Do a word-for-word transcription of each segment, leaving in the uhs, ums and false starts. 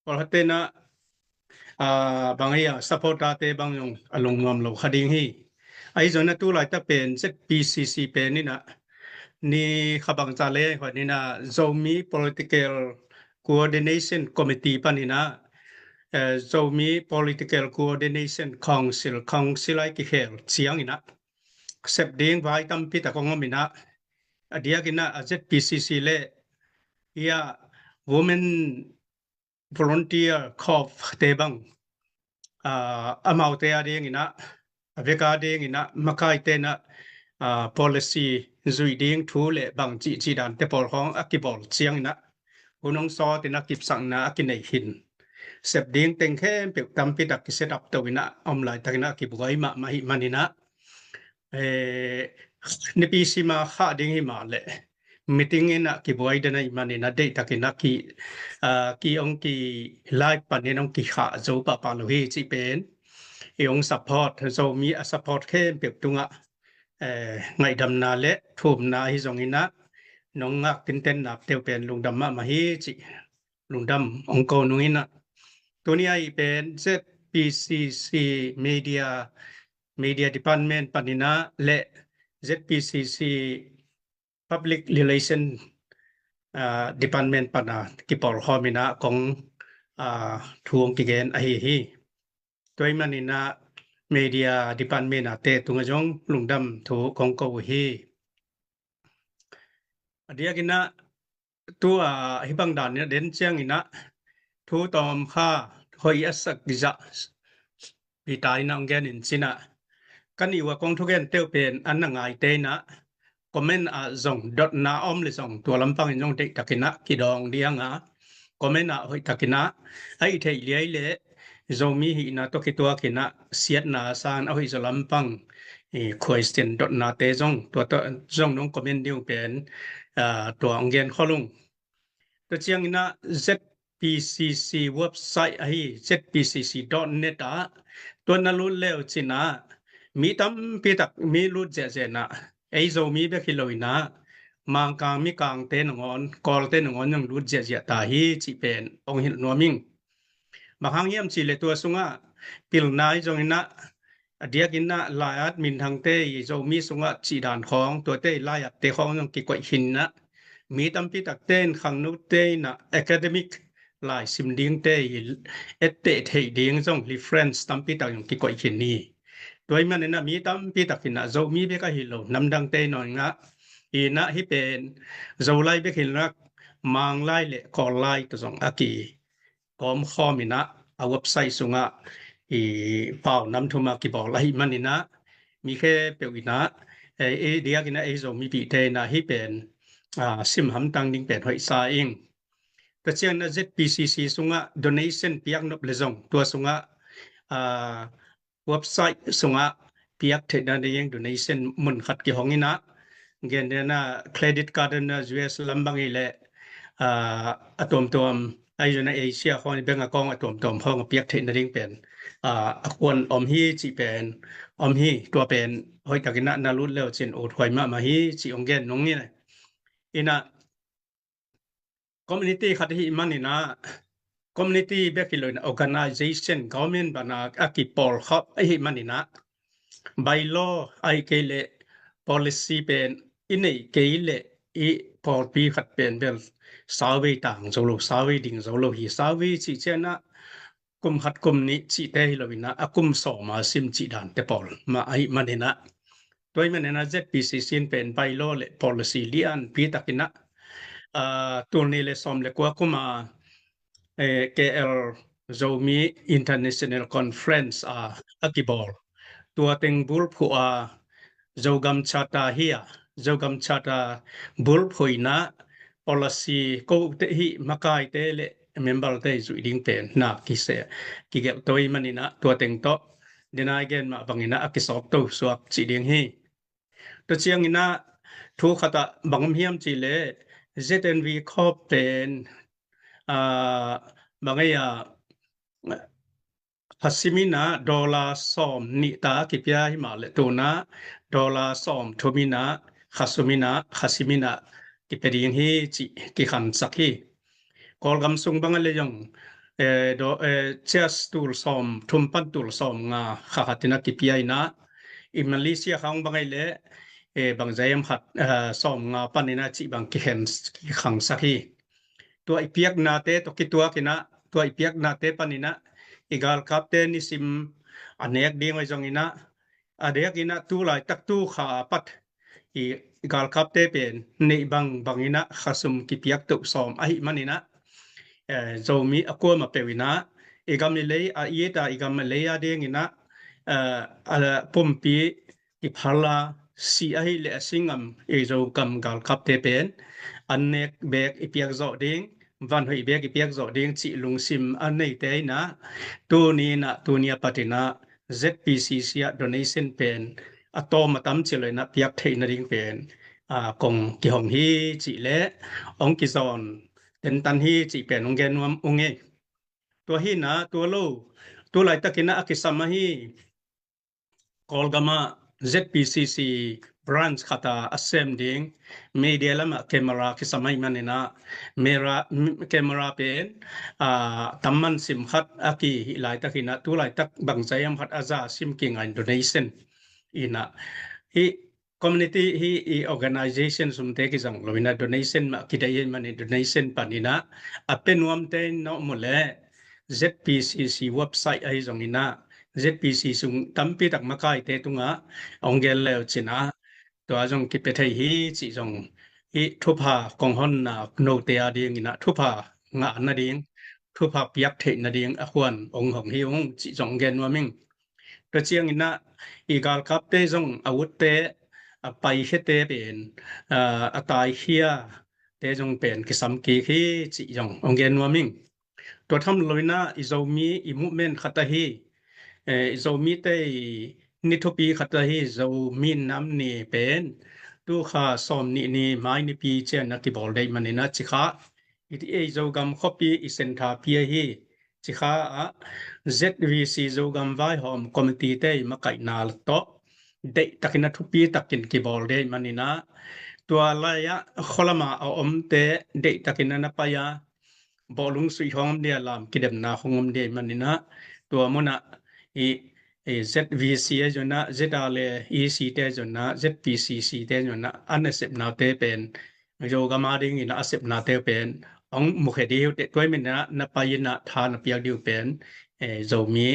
Pawlkhat tenah, ah, bang ei a supporter te bang zong a lungnuam lo kha ding hi. Ahi zongin a tu laitak pen Z P C C pen inah ni kha bangza le hoi ninah Zomi Political Coordination Committee paninah, eh, Zomi Political Coordination Council, Council ai kikhel cianginah sep ding vai tampi tak hong om inah, a diakinah a Z P C C le ia Women Volunteer Corps te bang, ah, amaute a dinginah, a veka dinginah, makai tenah, ah, policy zui ding thu le bang cihcih dan te pawl khawng a kibawl cianginah, hun hong sawt inah kipsakna a kinei hin. Sep ding teng khempeuh tampi tak kiset up to inah, om laitakinah a kibuai mahmah hi maninah, eh, nipi sima khah ding hi mah leh meeting inah kibuai den ahi maninah deihtakinah ki, ah, ki ong ki live panin ong kikhah zo pahpah lo hi cih pen i ong support, Zomi a support khempeuh tungah, eh, ngaihdamna le thumna hi zonginah nong ngak tinten nak teu pen lungdam mahmah hi cih lungdam ong ko nunginah, tuni ahi pen Z P C C media, media department paninah le Z P C C public relation, ah, department pana kipawlkhawm inah kong, ah, thu hong kigen ahi hi. Tua hi maninah media department a te tungah zong lungdam thu kong ko uh hi. A diakinah tu a hih bang dan inah den cianginah thu tawm kha hoih a sak zah pita inah ong gen in cinah, ka nih uh a kong thugen teu pen an na ngaite inah comment ah zong dotna om le zong tua lampangin zong deihtakinah kidawng dianga comment ah hoihtakinah a i theih liai le Zomi hihna tawh kituakinah siatna a san a hoih zaw lampang, eh, question dotnate zong tua tawh zong nong comment ding uh pen, ah, tua ong gen kholung. Tua cianginah Z P C C website ahi Z P C C dot net ah tua na lut leu cinah mi tampi tak mi lut ziahziah inah ei Zomi bek hi lo inah Mangkang, Mikangte nangawn, Kawlte nangawn zong lut ziahziah ta hi cih pen ong hilh nuam ing. Bang hang hiam cih leh tua sungah pilna hi zonginah a diakinah lai-at minthangte i Zomi sungah cihdan khawng, tuate i lai-atte khawng zong kikoih khin inah mi tampi takte in khangnote inah academic lai sim dingte i etteh theih ding zong reference tampi tak zong kikoih khin hi. Tua hi maninah mi tampi tak inah Zomi bek ahi lo namdangte i nawn ingah inah hih pen Zolai bek hi lo inah Manglai le Kawllai tawh zong a ki kawmkhawm inah a website sungah i pau nam thum a kibawl ahi maninah mi khempeuh inah, eh, ei diakinah ei Zomipihte inah hih pen, ah, sim hamtang ding pen hoihsa ing. Tua cianginah Z P C C sungah donation piak nop le zong tua sungah, ah, website sungah piak theihna ding donation mun khat kihong inah, gen dena credit card na U S lam bang hi leh, ah, a tuamtuam ahi zongin Asia khawng bank account a tuamtuam khawng a piak theihna ding pen, ah, a kuan om hi cih pen om hi. Tua pen hoihtakinah na lut leu cin uthuai mahmah hi cih ong gen nung hi. Inah community khat ahi maninah, community bek hi lo inah organization, government bana a kipawlkhawm ahi maninah bylaw ahi kei leh policy pen i neih kei leh i pawlpi khat pen bel sauvei tang zo lo, sauvei ding zo lo hi. Sauvei cih cianah kum khat kum nih cihte hi lo inah a kum sawma sim cih dante pawl mah ahi maninah, tua hi maninah Z P C C in pen bylaw le policy lianpi takinah, ah, tul nih le sawm le kua kuma, eh, K L Zomi International Conference a, a kibawl, tua teng bulphuh a Zogam Charter hi a, Zogam Charter bulphuh inah policy kote hih makaite le member te zuih ding pen na kise kigelh to hi maninah tua teng tawh dena i gen mah banginah a kisawpto suak cih ding hi. Tua cianginah thu khatah bang om hiam cih leh Z N V Corp pen, ah, bang ei a khasim inah dollar sawm nih ta a kipia hi mah leh tunah dollar sawm thum inah khasum inah khasim inah kipia ding hi cih kikhansak hi. Kawlgam sung bang a le zong eh, do, eh, chairs tul sawm thum pan tul sawm nga kha khat in ah kipia in ah, i Malaysia khawng bang ahih leh, eh, bangzah hiam khat, eh, sawm nga pan in ah cih bang kikhen, kikhangsak hi. Tua i piaknate tawh kituak in ah, tua i piaknate pan in ah i galkapte nisim a nek ding ahi zongin ah, a diakin ah tu laitak tu kha a pat i galkapte pen neih bangbang in ah khasum kipiak toh sawm ahih manin ah, eh, Zomi a kuamah peuh in ah i gam i lei a it a, i gam i lei a dingin ah, eh, a pumpi kiphal a, si ahih leh a si ngam i Zogam galkapte pen an nek beek i piak zawh ding, van hoih beek i piak zawh ding cih lungsim a neite in ah, tuni in ah, tuni a pat in ah Z P C C ah donation pen a tawm a tam ci lo in ah piak theih nading pen, ah, kong kihong hi cih leh hong kizawn tentan hi cih pen hong gen nuam ung ei. Tua hi in ah, tua lo, tu laitak in ah a kisam ahi Kawlgam ah Z P C C branch khat a a sem ding, media lam ah camera kisam ahih manin ah, mera, m-, camera pen, ah, tamman sim khat a kihih laitak in ah, tu laitak bangzah hiam khat a za sim kingai donation in ah. Hih community, hih i organization sumte kizang lo in ah donation mah kideih ahih manin donation pan in ah, a pia nuamte in ah om uh leh Z P C C website ahi zongin ah, Z P C C sung tampi tak makaite tungah hong gen le uh cin ah, tua zong kipia thei hi cih zong hih thupha kong honna note a dingin ah thupha ngah nading, thupha piak theih nading a huan hong hong hi ung cih zong gen nuam ing. Tua ciangin ah i galkapte zong a utte, a paihiate pen, ah, a taihia te zong pen kisam kik hi cih zong hong gen nuam ing. Tua tham lo in ah i Zomi i movement khat ahi, eh, i Zomite i ni thupi khat ahi Zomi Nam Ni pen tu kha sawm nih ni Mai nipi ciang ah kibawl deih manin ah Cikha, i, i Zogam khuapi i centre pi ahi Cikha ah Z V C Zogam Vaihawm Committee te i makaihna tawh deihtakin a thupi takin kibawl deih manin ah, tua lai ah khualama a omte deihtakin a na pai a, bawlung suihhawng om dia, lam kidemna hong om dia ahih manin ah, tua mun ah i, i Z V C a zong ah, Z R le E C te zong ah, Z P C C te zong ah, a nasepnate pen Zogam a dingin a sepnate pen hong mukhia ding hi uh teh, tua ahih manin ah na pai in ah tha na piak ding uh pen, eh, Zomi,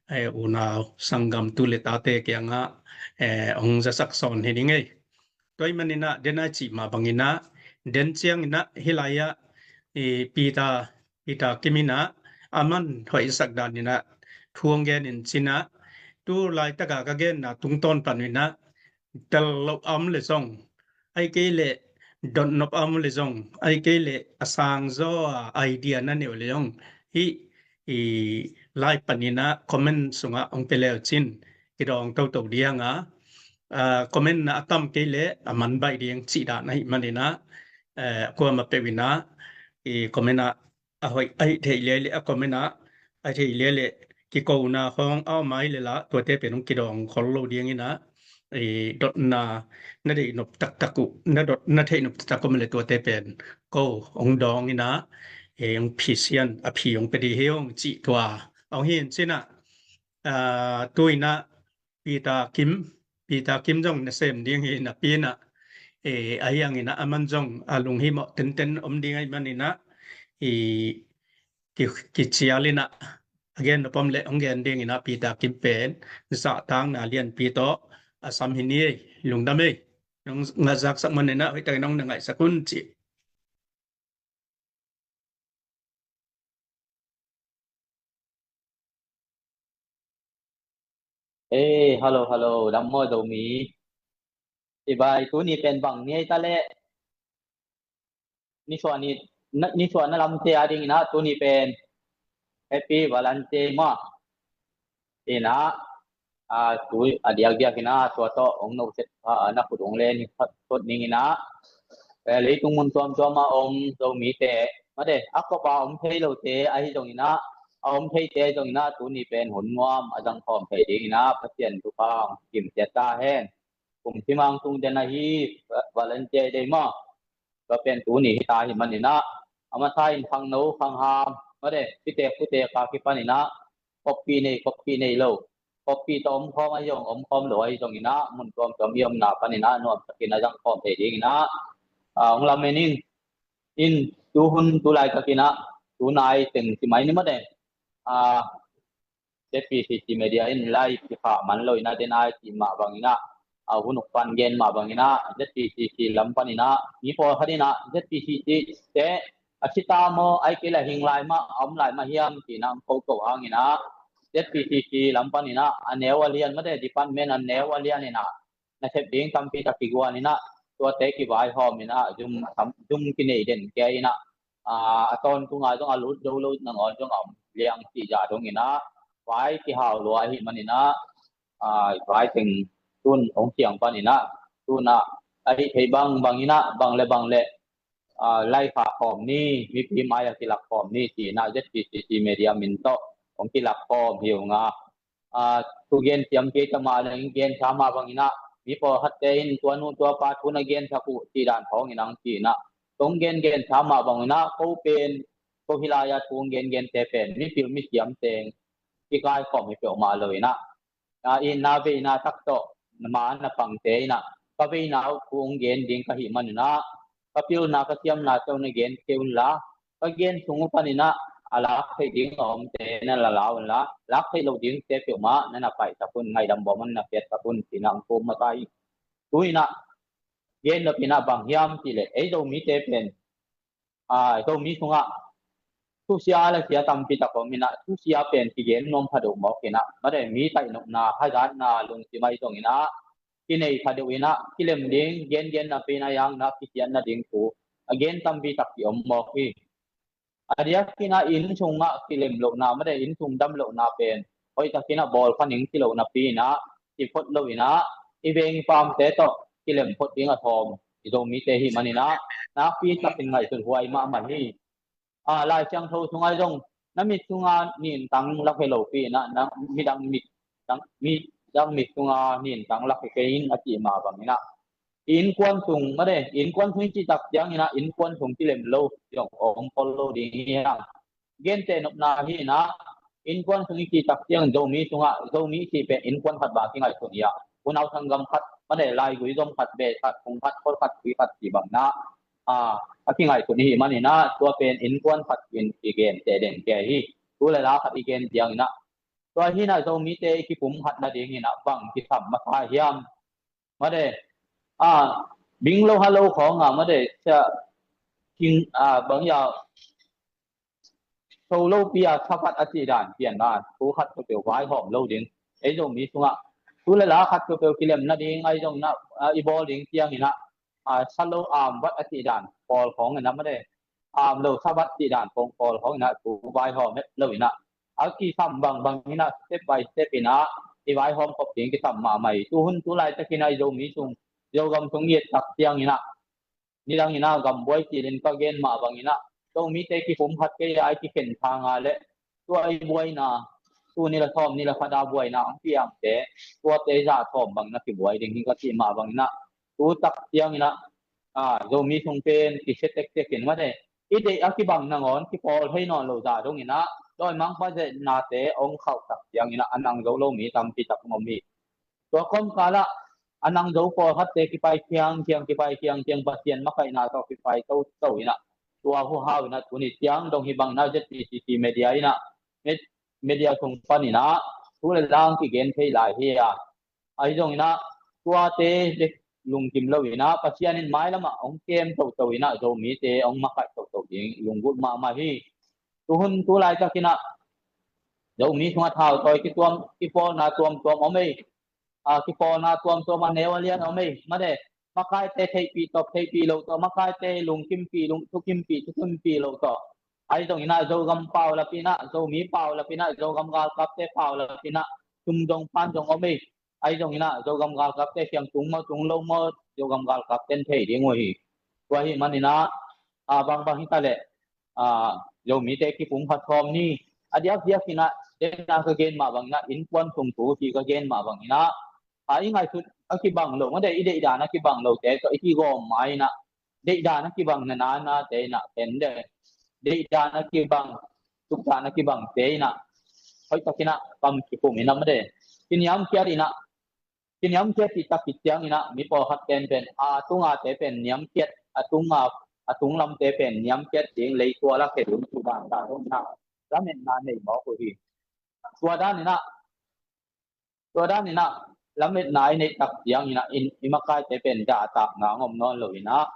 eh, unau sanggam tu le tate kiangah, eh, hong zasak sawn hi ding ei. Tua ahih manin ah, den a i cih mah bangin ah, den ciangin ah hih lai ah, eh, Peter, Peter Kim in ah, a man hoihsak dan in ah thu hong gen in cin ah, tu laitak a ka genna tungtawn pan in ah, tel loh a om leh zong, ahih kei leh dotnop a om leh zong, ahih kei leh a sangzaw a idea na neih uh leh zong, hih i live panin ah comment sungah hong pia le uh cin, kidawng toto ding a, ah, comment na a tam kei leh a man baih ding cih dan ahih manin ah, eh, kuamah peuh in ah i comment ah a hoih, a hoih theih leh leh a comment ah, a theih leh leh kikona khawng a om a hih leh lah tuate pen hong kidawng khol lo dingin ah, i dotna na deih nop taktak uh, na dot, na theih nop taktak om leh tuate pen ko hong dawng in ah, eh, hong phisian, a phi hong pia ding hi ung cih tua hong hi in cin ah, ah, tu in ah Peter Kim, Peter Kim zong nasem ding hi napi in ah, eh, a hiang in ah a man zong a lunghimawh tenten om ding ahih manin ah, i ki, kicial in ah a gen nop om leh hong gen dingin ah Peter Kim pen zahtakna lianpi tawh a sam hi ni ei, lungdam ei. Nong ngazaksak manin ah hoihtakin nong na ngaihsak un cih. Ei, hello, hello, dam maw Zomi? I bai, tuni pen bang ni ei ta leh. Nisuah ni, na, nisuah na lamte a dingin ah tuni pen Happy Valentine maw. In ah, ah, tu a diakdiak in ah tua tawh hong no set, ah, na khut hong len hi khat tot ning in ah, eh, leitung mun tuamtuam a om Zomite, mate, a kop a om thei lote ahi zongin ah, a om theite zongin ah tuni pen hun nuam a zang khawm thei dingin ah Pasian thupha hong kimciat ta hen. Kum thimang tung den ahi, Va-, Valentine Day maw. Tua pen tuni hi ta ahih manin ah, a masa in khangno khangham mate, pitek putek a kipan inah, koppih nei, koppih nei lo, koppih tawh omkhawm ahi zong, omkhawm lo ahi zong inah, mun tuamtuam i omna pan inah nuamtakin a zangkhawm thei ding inah, a, hong lamen ing. In tuhun tulaitak inah, tunai teng ci mai ni mate, a, Z P C C media in live kikhah man lo inah, den ai cih mah bang inah, a, hun uk pan gen mah bang inah, Z P C C lam pan inah mi pawlkhat inah Z P C C te a si ta maw, ai kei la hing lai mah, a om lai mah hiam ci inah hong ko ko hang inah, Z P C C lam pan inah a neu a lian mate, department a neu a lian inah nasep ding tampi tak kiguan inah, tuate kivaihawm inah, zum, zum kinei den kia inah, a, a tawntung a zong a lut zo lo nangawn zong a om liang cih zah dong inah, vai kihau lua ahih man inah, a, vai teng tun hong siang pan inah, tun ah ahih theih bang bang inah, bang le bang le, a, laikhak khawm ni, mipi mai a kilak khawm ni ci inah Z P C C media min tawh hong kilak khawm hi ung a, a, thugen siam kei ta mah leng, gen sa mah bang inah, mi pawlkhatte in tua nu tua pa thu na gen thak uh cih dan khawng inah ci inah, tong gen gen sa mah bang inah, ko pen, ko hi lai-a thu gen gente pen mipil misiam teng kikaikhawm hi peuhmah lo inah, a, itna veina tak tawh ma na pangte inah, ka veina uh thu hong gen ding ka hih man inah, ka pilna ka siamna tawh na gen kei un la, ka gen sung uh pan inah a lak theih ding a omte na la la un la, lak theih loh dingte peuhmah na na paihtak un, ngaidam bawm na piattak un ci inah hong thum masa hi. Tu inah gen nop inah bang hiam cih leh, ei Zomite pen, a, Zomi sungah thusia la sia tampi tak om inah, thusia pen kigen nuam pha deuh mawk inah, mate, mi taihnopna, hazatna, lungsim ahi zong inah kinei pha deuh inah, kilem ding, gengen napi na yang inah kisiat nading thu a gen tampi tak ki om mawk hi. A diak inah inn sungah kilem lohna, mate, inn sung dam lohna pen hoihtak inah bawl kha ning ci lo napi inah, ci phot lo inah, i veng i pamte tawh kilem phot ding a sawm i Zomite hih man inah, nakpi takin ngaihsut huai mahmah hi. A, Lai Siangtho sungah zong, na mit sunga nintang lak hi lopi inah, na midang mit, dang, midang mit sunga nintang lak hi kei in a cih mah bang inah, innkuan sung, mate, innkuan sung i cih tak ciang inah innkuan sung kilem lo zong om khol lo ding hi hang. Genteh nopna hi inah, innkuan sung i cih tak ciang Zomi sungah, Zomi i cih pen innkuan khat bang kingaihsun hi a, unau sanggam khat, mate, laigui zom khat, beh khat, phung khat, khol khat, gui khat cih bang inah, a, a kingaihsun i hih man inah, tua pen innkuan khat in kigenteh den kei hi. Tu le la khat i gen ciang inah, tua hi inah Zomite i kipumkhat nading inah bang kisam masa hiam? Mate, a, bing lo ha lo khawng a, mate, sia, king, a, bang ya, so lopi a savat a cih dan pian dan, thu khat peuhpeuh vaihawm lo ding. Ei Zomi sungah tu le la khat peuhpeuh kilem nading ahi zong inah, a, i bawl ding ciang inah, a, sa lo am vat a cih dan pawl khawng inah, mate, am lo savat cih dan khawng pawl khawng inah thu vaihawm het lo inah, a kisam bang bang inah step by step inah i vaihawm khop ding kisam mahmah hi. Tuhun tulaitak inah i Zomi sung, Zogam sung i et tak ciang inah, nidang inah gambuai cih in ka gen mah bang inah, Zomite kipumkhat kei a, i kikhen thang a leh, tua i buaina, tu ni la sawm ni la khat a buaina hong piangte, tuate zah sawm bang na kibuai ding hi ka cih mah bang inah, tu tak ciang inah, a, Zomi sung pen kisia tektek in, mate, i deih a kibang nangawn kipawl thei nawn lo zah dong inah, dawimangpa zehnate hong khauh tak ciang inah a nang zo lo mi tampi tak om hi. Tua kawmkal ah a nang zo pawlkhatte kipai khiangkhiang, kipai khiangkhiang, Pasian makaihna tawh kipai toto inah, tua huhau inah tuni ciang dong hi bang inah Z P C C media inah, med-, media sung pan inah thu le la kigen thei lai hi a, ahi zong inah tuate bek lungkim lo inah, Pasian in mailam ah hong kem toto inah, Zomite hong makaih toto ding lunggulh mahmah hi. Tuhun tulaitak inah Zomi sungah thautawi kituam, kipawlna tuamtuam om ei. A, kipawlna tuamtuam a neu a lian om ei, mate, makaite theihpih tawh theihpih loh tawh, makaite lungkimpih, lung, thukimpih, thukimpih loh tawh. Ahi zong inah Zogam paulap inah, Zomi paulap inah, Zogam galkapte paulap inah, sum zong pan zong om ei. Ahi zong inah Zogam galkapte kiang tung maw, tung lo maw, Zogam galkapte in thei ding uh hi. Tua hi man inah, a, bang bang hi ta leh, a, Zomite kipumkhat sawm ni. A diakdiak inah, den a ka gen mah bang inah, innkuan sung thu cih ka gen mah bang inah, a, i ngaihsut a kibang lo, mate, i deihdan a kibang lote tawh i kigawm ma inah, deihdan a kibang na nanate inah pen de, deihdan a kibang sukzahna kibangte in ah hoih takin ah kam kikum in ah mate, kiniamkhiat in ah, kiniamkhiat cih tak khit ciangin ah mi pawlkhat ten pen a tungate pen niamkhiat, a tunga, a tunglamte pen niamkhiat ding leitual a khe ding cih dan dah dong in ah lametna nei mawk uh hi. Tua dan in ah, tua dan in ah lametna i neih tak ciangin ah i makaite pen zahtakna hong om nawn lo in ah,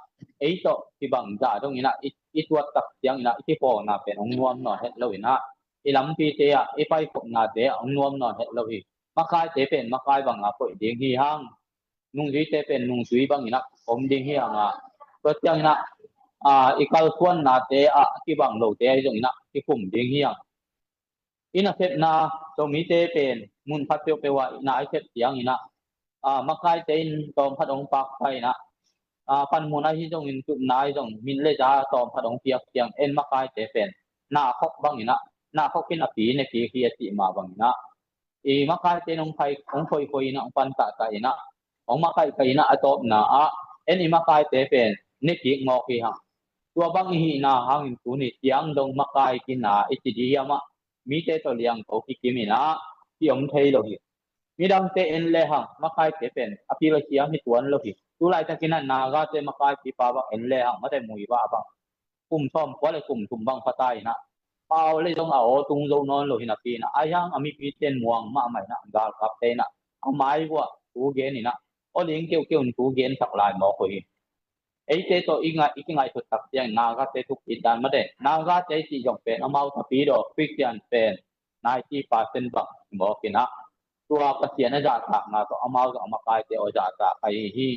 ei tawh kibang zah dong in ah i, i tuat tak ciangin ah i kipawlna pen hong nuam nawn het lo in ah, i lampite ah i paikhopnate ah hong nuam nawn het lo hi. Makaite pen makai banga koih ding hi hang, nungzuite pen nungzui bangin ah om ding hi hang a, tua ciangin ah, a, i kalsuannate ah kibang lote ahi zongin ah kikum ding hi hang. I nasepna, Zomite pen mun khat peuhpeuh ah i na i sep ciangin ah, a, makaite in tawmkhat hong pakpai in ah, a, panmun ahi zongin tutna ahi zong min le za tawmkhat hong piak ciang en makaite pen na khok bangin ah, na khok in a pi ne kik hi a cih mah bangin ah, i makaite in hong khai, hong khoikhoi in ah, hong pan tahtah in ah, hong makaihkaih in ah, a tawpna ah en i makaite pen ne kik mawk hi hang. Tua bang i hihna hangin tuni ciang dong makai kina i ci ding hiam ah, mite tawh liangko kikim in ah kiom thei lo hi. Midangte en le hang makaite pen a pil a siam hi tuan lo hi. Tulaitakin ah Nagate makai pipa bang en le hang mate, Muivah bang kum sawmkua le kum thum bang pha ta in ah, pau le zong a aw tung zo nawn lo hi napi in ah, a hiang a mipite in muang mahmah in ah, galkapte in ah a mai uah thu gen in ah, aw ling keuhkeuh in thu gen sak lai mawk uh hi. Eite tawh i ngai, i kingaihsut tak ciang Nagate thukit dan mate, Nagate i cih zong pen amau tapidaw Khristian pen ninety percent bang mawk in ah, tua Pasian a zahtakna tawh amau zong a makaite aw zahtak ahi hi.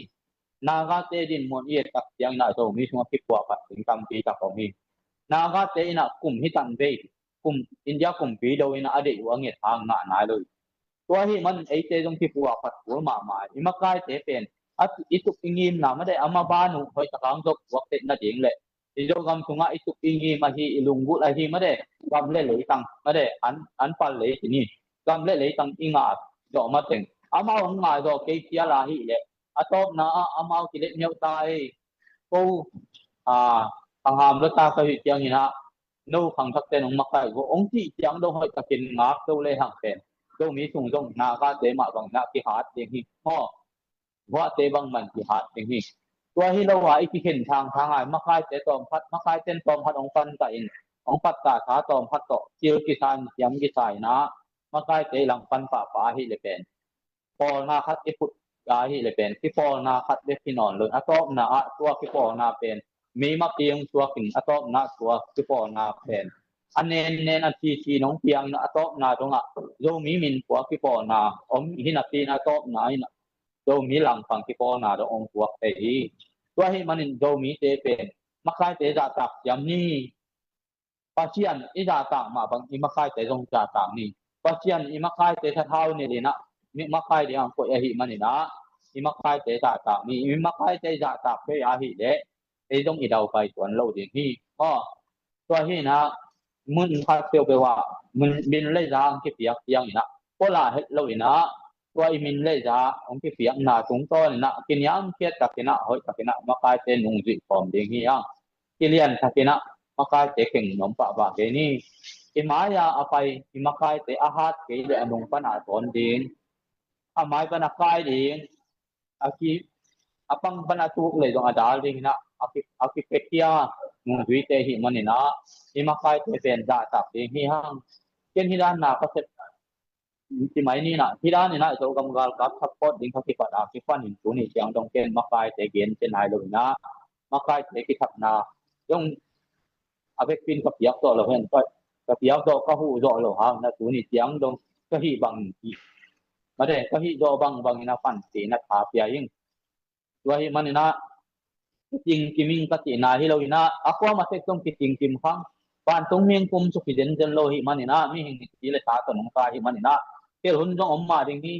Nagate dinmun i et tak ciangin ah Zomi sungah kipuahphat ding tampi tak om hi. Nagate in ah kum hi tan vei, kum India kumpi do in ah a deih uh a nget hang ngah nai lo hi. Tua ahih manin eite zong kipuahphat kul mahmah hi. I makaite pen a, i tup i ngimna mate, a maban uh hoih tak hang zong puak theih nading le i Zogam sungah i tup i ngim ahi, i lunggulh ahi mate, gam le leitang mate, an, an pal lei ci ni, gam le leitang i ngah zawh mateng amau hong ngah zawh kei cial ahih leh a tawpna ah amau kilet niauh ta ei. Ko, a, khangam lua ta ka hih ciangin ah no khangthakte in hong makaih uh hong cih ciang dong hoih takin ngak zo le hang pen Zomi sung zong Nagate mah bangin ah kihat ding hi maw. Guahte bang man kihat ding hi. Tua hi lo a i kikhen thangthang a i makaite tawmkhat, makaite in tawmkhat hong pan ta in, hong pattah sa tawmkhat tawh cil kisa in, siam kisa in ah makaite i langpan pahpah ahih le pen pawlna khat i put ahih le pen kipawlna khat bek hi nawn lo in, a tawpna ah tua kipawlna pen meima piang suak in, a tawpna ah tua kipawlna pen a nennen a thisi nong piang in, a tawpna dongah Zomi min pua kipawlna om hi napi in, a tawpna in Zomi langpang kipawlna dong hong puak thei hi. Tua ahih manin Zomite pen makaite zahtak siam ni. Pasian i zahtak mah bang i makaite zong zahtak ni. Pasian i makaite thathau nilh in ah makai ding hong koih ahih manin ah i makaite zahtak ni. I makaite i zahtak thei ahih leh ei zong i daupai tuan lo ding hi. Aw, tua hi in ah mun khat peuhpeuh ah min le za hong kipiak ciangin ah pua lah het lo in ah tua i min le za hong kipiakna tungtawn in ah kiniamkhiat takin ah hoih takin ah makaite nungzuih khawm ding hi hang. Kilian takin ah makaite keng nuam pahpah kei ni. I mai-a a pai i makaite a hat kei le a nung pan a tawn ding, a mai pan a kai ding, a ki, a pang pan a tuk le zong a dal ding in ah a ki, a kipekia nungzuite ahih manin ah i makaite pen zahtak ding hi hang. Ken hi dan na ka sep ci mai ni in ah, hi dan in ah Zogam galkap support ding ka kipat a kipan in tuni ciang dong ken makaite gen ci nai lo in ah, makaite kithakna dong a vekpin ka piak zawh lo hen, ka, ka piak zawh, ka huh zawh lo hang in ah tuni ciang dong ka hih bang hi. Mate, ka hih zawh bangbang in ah pan ci in ah tha pia ing. Tua ahih manin ah kitingkim ing ka cihna hi lo in ah, a kuamah tek zong kitingkim khang. Vantung mi hong kum suk hi zenzen lo ahih manin ah, mihing hi le ta tawh nong ta ahih manin ah, khelh hun zong om mah ding hi.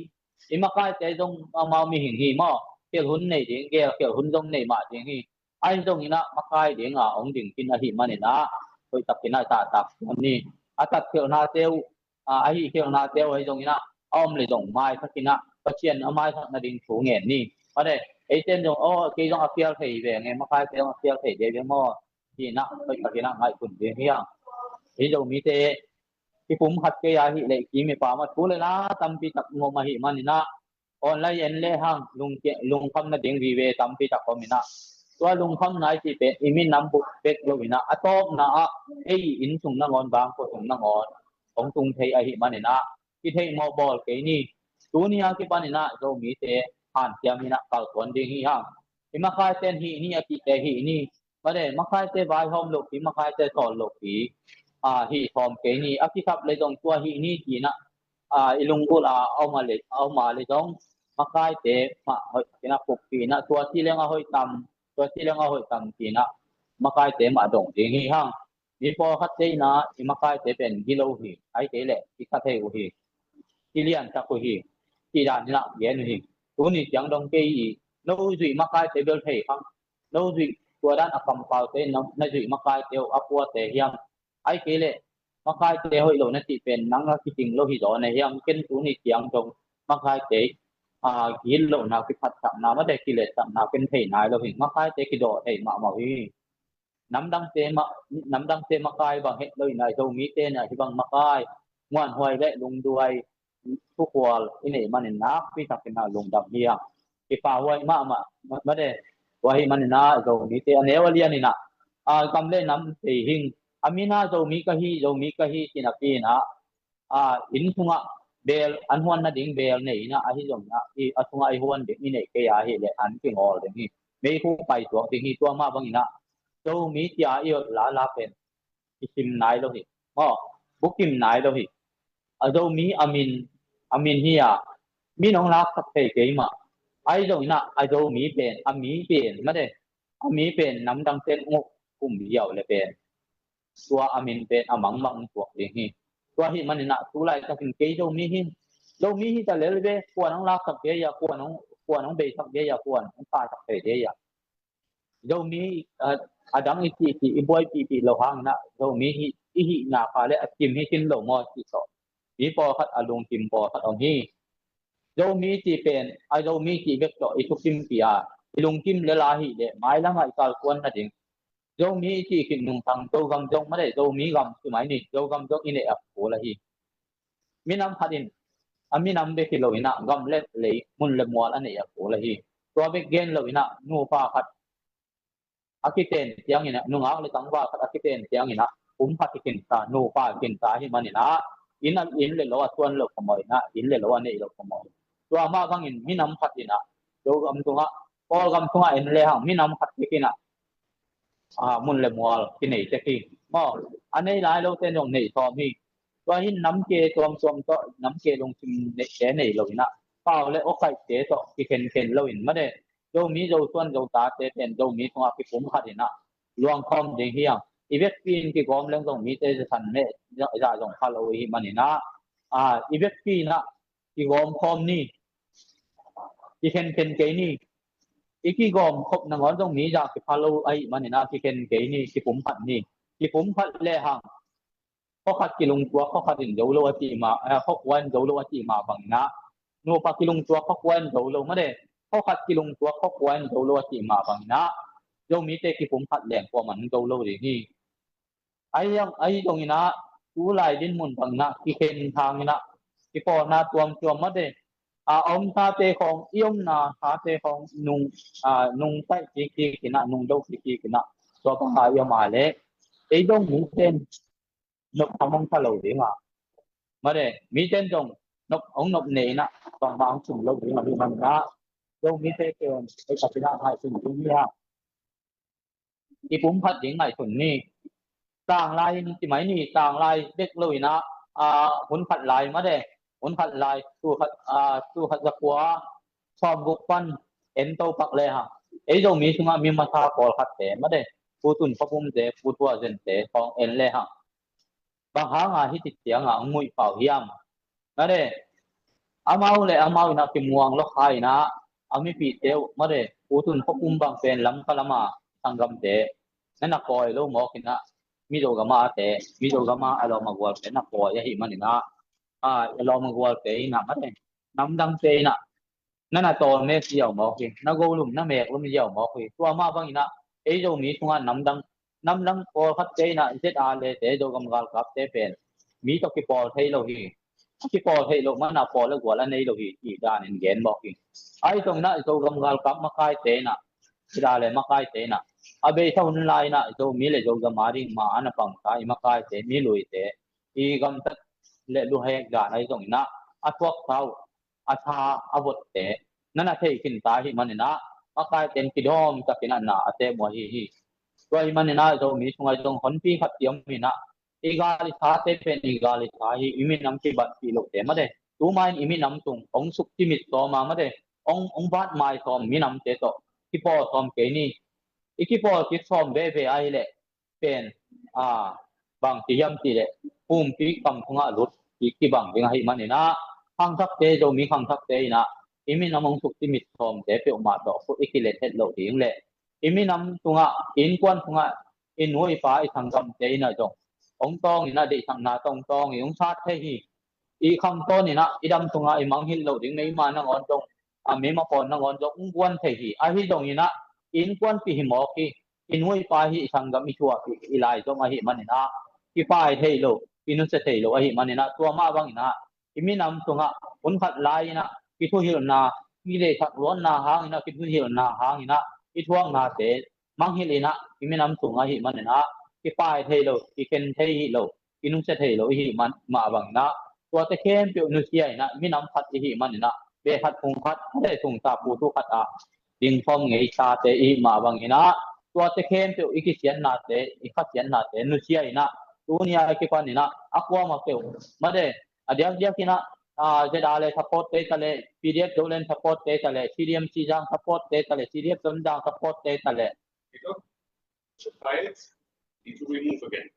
I makaite zong amau mihing hi maw, khelh hun nei ding, gel khelh hun zong nei mah ding hi. Ahi zongin ah makai ding a hong ding khin ahih manin ah hoih takin ah zahtak siam ni. A tat khelhnate uh, a, a hih khelhnate uh ahi zongin ah a om le zong maithakin ah Pasian a maithak nading thu ngen ni. Mate, eite in zong, aw, kei zong a phial thei ve nge, makaite zong a phial thei ve ve maw, ci in ah hoih takin ah ngaihsun ding hi hang. Ei Zomite kipum khat kei a hi leh, ki mipa mah thu le la tampi tak ngom ahi maninah, online en le hang lungkham nading vive tampi tak om inah, tua lungkham nai ti pen i minam buk bek lo inah, a tawpna ah ei inn sung nangawn, bangkua sung nangawn hong tung thei ahi maninah, kitheih mawh bawl kei ni. Tuni a kipaninah Zomite hanciam inah kalsuan ding hi hang. I makaiten hih ni a tihte hih ni. Made, makaite vaihawm lopi, makaite sawl lopi, a, hih sawm kei ni. A kisap le zong tua hih ni tinah, a, i lunggulh a a om a le, a om a le zong makaite mah hoih tinah pukpi inah, tua ci leng a hoih tam, tua ci leng a hoih tam tinah makaite mah dong ding hi hang. Mi pawlkhatte inah i makaite pen gilo hi, ai kei leh i kha thei uh hi, i liansak uh hi, cih dan inah gen uh hi. Tuni ciang dong kei i, no zuih makaite bel thei hang, no zuih tua dan a kampaute, na, na zuih makaite uh a puate hiam, ai kei leh makaite hoih lo na cih pen nang a kiting lo hi zaw na hiam? Ken tuni ciang dong makaite, a, gitlohna, kiphatsakna, made, kiletsakna ken thei nai lo hi. Makaite kidawh thei mahmah hi. Namdangte mah, namdangte makai bang het lo inah, Zomite inah hih bang makai, muanhuai le lungduai, thukhual i neih manin nakpi takin a lungdam hi a. Kipahhuai mahmah, made. Tua hi maninah Zomite a neu a lian inah, a, gam le nam thei hing, a minah Zomi ka hi, Zomi ka hi cinapi inah, a, inn sungah beel, an huan nading beel nei inah, ahi zongin ah, i, a sungah i huan ding i neih kei a hi leh an kingawl ding hi. Meikhu paisuak ding hi. Tua mah bangin ah Zomi cia i ot lala pen i sim nai lo hi. Maw, bukim nai lo hi. A Zomi a min, a min hi a, min hong laksak thei kei mah. Ahi zongin ah a Zomi pen, a mi pen, made, a mi pen namdang ten ngok kum ziau le pen tua a min pen a mangmang tuak ding hi. Tua hi maninah tu laitakin kei Zomi hi, Zomi hi ta lel ve, kuan hong laksak dia ia, kuan hong, kuan hong beisak dia ia, kuan hong pasak thei dia ia. Zomi, a, a dang i cihcih, i buai pihpih lo hanginah Zomi hi, i hihna kha le a kim hi khin lo maw cih tawh mi pawlkhat a lungkim pawlkhat om hi. Zomi cih pen a Zomi cih bek tawh i thukim pi a, i lungkim le la hi le mailamah i kalkuan nading. Zomi i cih khit nungsang Zogam zong, made, Zomi gam ci mai ni, Zogam zong i neih a kul ahi. Minam khat in a minam bek hi lo inah gam le lei, mun le mual a neih a kul ahi. Tua bek gen lo inah nupa khat a kiten ciangin ah, nungak le tangval khat a kiten ciangin ah pum khat i kinsa, nupa i kinsa hi maninah inn a, inn le lo a suan lo kha maw inah, inn le lo a neih lo kha maw. Tua mah bangin minam khat inah Zogam tungah, Kawlgam tungah en le hang minam khat bek inah, a, mun le mual kinei tek hi. Maw, a nei lai lote zong nei sawm hi. Tua hin namke tuamtuam tawh, namke lungsim neihte nei lo inah, pau le awkaihte tawh kikhenkhen lo in, made, Zomi Zosuan Zotate pen Zomi sungah kipum khat inah luang khawm ding hi hang. I vekpi in kigawm leng zong mite zasan meh zah zong kha lo hi maninah, a, i vekpi inah kigawm khawm ni. Kikhenkhen kei ni. I kigawm khop nangawn zong mi zah kipha lo ahi maninah kikhen kei ni, kipum khat ni. Kipum khat le hang khuakhat kilungtuak khuakhat in zo lo a cih mah, eh, khuakua in zo lo a cih mah banginah, nupa kilungtuak khuakua in zo lo, made, khuakhat kilungtuak khuakua in zo lo a cih mah banginah Zomite kipum khat leng kuaman zo lo ding hi. Ahi, ahi zonginah tu lai dinmun banginah kikhen hanginah kipawlna tuamtuam, made, a, a om sate khawng, i omna sate khawng nung, a, nungtaih kikik inah, nungdo kikik inah, tua banga i om a leh ei zong miten nop tham hong sa lo ding a, made, miten zong nop hong nop nei inah bangmah hong sim lo ding a, hi maninah Zomite pen ei ka pinah ngaihsun ding hi a. Kipum khat ding ngaihsun ni. Tanglai in ci mai ni, tanglai bek lo inah, a, hun khat lai, made, hun khat lai, tu khat, a, tu khat zakua sawmguk pan en to pak le hang, ei Zomi sungah mi masa pawlkhatte, made, Pu Tun Khua Pumte, Pu Tua Zente khawng en le hang, bang hanga hih ci cianga hong muih pau hiam? Made, amau le amau inah kimuang lo kha inah, a mipihte uh, made, Pu Tun Khua Pum bang pen Lamka lama sanggamte na na kawi lo mawk inah, Mizo gama te, Mizo gama a lawm a gualte na kawi ahi maninah, a, a lawm a gualte inah, made, namdangte inah na na tawlme ziau mawk hi, na golum na meeklum ziau mawk hi. Tua mah banginah ei Zomi sungah namdang namlang pawlkhatte in ah Z R le te Zogam galkapte pen mi tawh kipawl thei lo hi. Kipawl thei lo mana pawl le gual a nei lo hi, i danin gen mawk hi. Ahi zongin ah Zogam galkap makaite in ah, i da le makaite in ah, a beisa hun lai in ah Zomi le Zogam a ding ma a na pangsa i makaite, mi luite, i gamtat le luhek dan ahi zongin ah a thuaksa uh, a tha, a votte na na thei khinta ahih manin ah makaite in kidawm takin ah na a temu ahi hi. Tua ahih manin ah Zomi sungah zong honpi khat kiom in ah, i gal i thate pen i gal i tha hi, i minam kibatpih lohte mate, tuma in i minam tung hong sukcimit sawm a mate, hong, hong vatmai sawm minamte tawh kipawl sawm kei ni. I kipawl kit sawm veve ahih leh pen, a, bang ci hiam cih leh pumpi kam sungah lut kibang ding ahih manin ah khangthakte, Zomi khangthakte in ah i minam hong sukcimit sawmte peuhmah tawh khut i kilet het loh ding le i minam sungah, innkuan sungah i nu i pa i sanggamte in ah zong hong tawng in ah deihsakna tawng tawng i hong sat thei hi. I khangtawn in ah i dam sungah i mangngilh loh ding, meima nangawn zong, a, meima pawn nangawn zong hong guan thei hi. Ahi zongin ah innkuanpih hi mawk hi. I nu i pa hi, i sanggam i thuakpih i lai zom ahih manin ah kipai thei lo, i nusia thei lo ahih manin ah tua mah bangin ah i minam sungah hun khat lai in ah kithuhilhna, kideihsak luatna hangin ah, kithuhilhna hangin ah i thuaknate mangngilh in ah i minam sung ahih manin ah kipai thei lo, kikhen thei hi lo, i nusia thei lo i hih man mah bangin ah tuate khempeuh nusia in ah minam khat i hih manin ah beh khat phung khat le sungsa putu khat ah ding khawm ngeisate i hih mah bangin ah tuate khempeuh i kisiatnate, i khasiatnate nusia in ah tuni a i kipan in ah a kuamah peuh mate, a diakdiak in ah, a, Z R le support te ta le, P D F Zoland support te ta le, C D M Sizang support te ta le, C D F Tonzang support te ta le. Tiles need to remove again.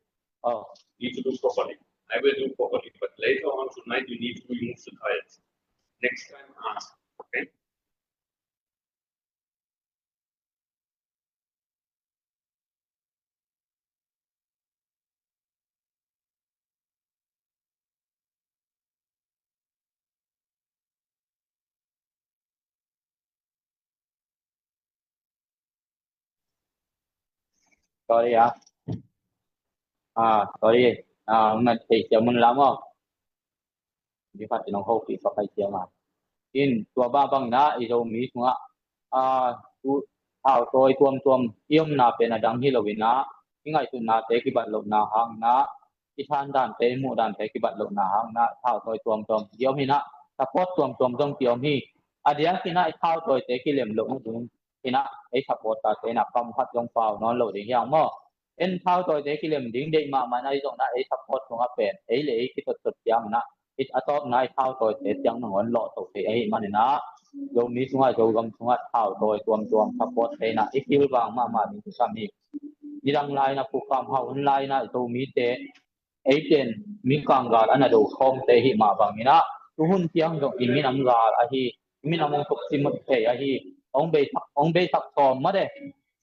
Oh. Need to do properly. I will do properly, but later on tonight you need to remove the tiles. Next time ask, okay? Sorry ah. Ah, sorry. Ah, ngat thei siam mun lam aw. Di khat in hong hopih pakai siam ah. In tua ba bang na i Zomi sungah, ah, tu, thau tawi tuamtuam i omna pen a dang hi lo in ah, i ngaihsutnate kibat lohna hang in ah, i than dante, i muh dante kibat lohna hang in ah thau tawi tuamtuam i om hi in ah, support tuamtuam zong ki om hi. A diak in ah i thau tawite kilem loh nading in ah ei support tate in ah kam khat zong pau nawn lo ding hi hang maw? En thau tawite kilem ding deih mahmah na i zong na ei support sungah pen ei le ei kitotsot ciang na i a tawpna i thau tawite ciang nangawn lawh to thei ahih manin ah Zomi sungah, Zogam sungah thau tawi tuamtuam support te in ah i kilvang mahmah ding kisam hi. Nidang lai in ah Pu Kam Hau hun lai in ah Zomite ei pen mi kanggal a na do khawmte hih mah bangin ah tuhun ciang zong i minam gal ahi, i minam hong sukcimit thei ahi, hong beisak, hong beisak sawm mate